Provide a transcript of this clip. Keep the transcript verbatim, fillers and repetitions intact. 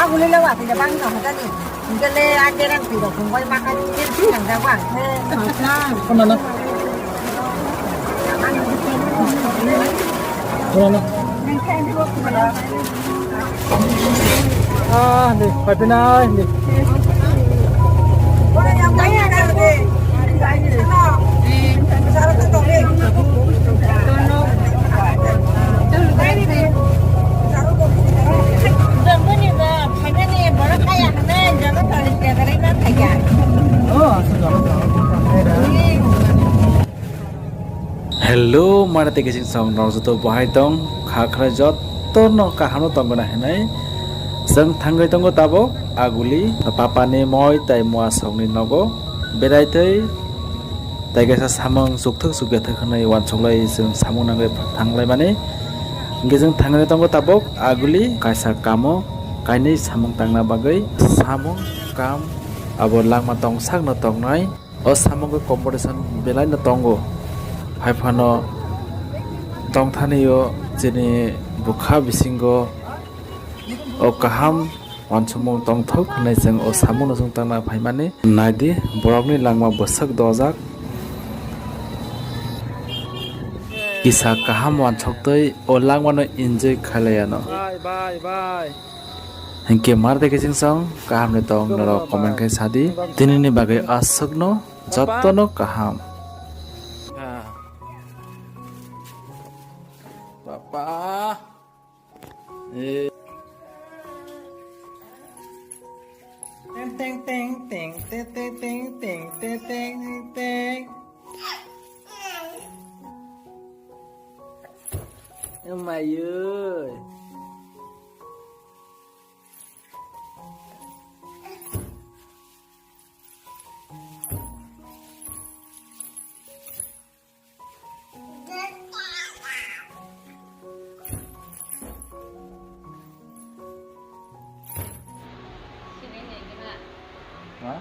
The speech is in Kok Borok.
Abuli lewa pide bang no hotani. Gele aje rang pide kung bai makan ni sing yang da wang. Kona na. Kona na. Ah, ni, pai pina, ni. Hello, mara teke sing song rok joto bahai tong, kha khra joto no kaham no tong gana hinai. Seng thangwi tongo tabok aguli, papa ni moi tai mua song ni nogo berai tei tai kaisa samung chukthuk chukya thuk hinwi uansuk lai chwng samung nangwi thang lai mani. Hingke chwng thangwi tongo tabok aguli kaisa kamo kainwi samung tangna bagwi samung kam abo langma tong sakno tongnai. O samung khe competition belai no tongo. Hai phano tongthani o chini bwkha bisingo o kaham uansukmung tongthok hinwi chwng o samung no chwng tangna phaimani. Naidi borokni langma bwswk dojak. Kisa kaham uansuktwi o langmano enjoy khailaiano. Bye, bye, bye. Hinkhe mar de kiching song kaham ni tong norok comment khai sadi. Tini ni bagwi aswk no joto no kaham. Papa. Eh. Teng, teng, teng, teng, teng, teng, teng, teng, teng, teng, teng. Emaye. Ha?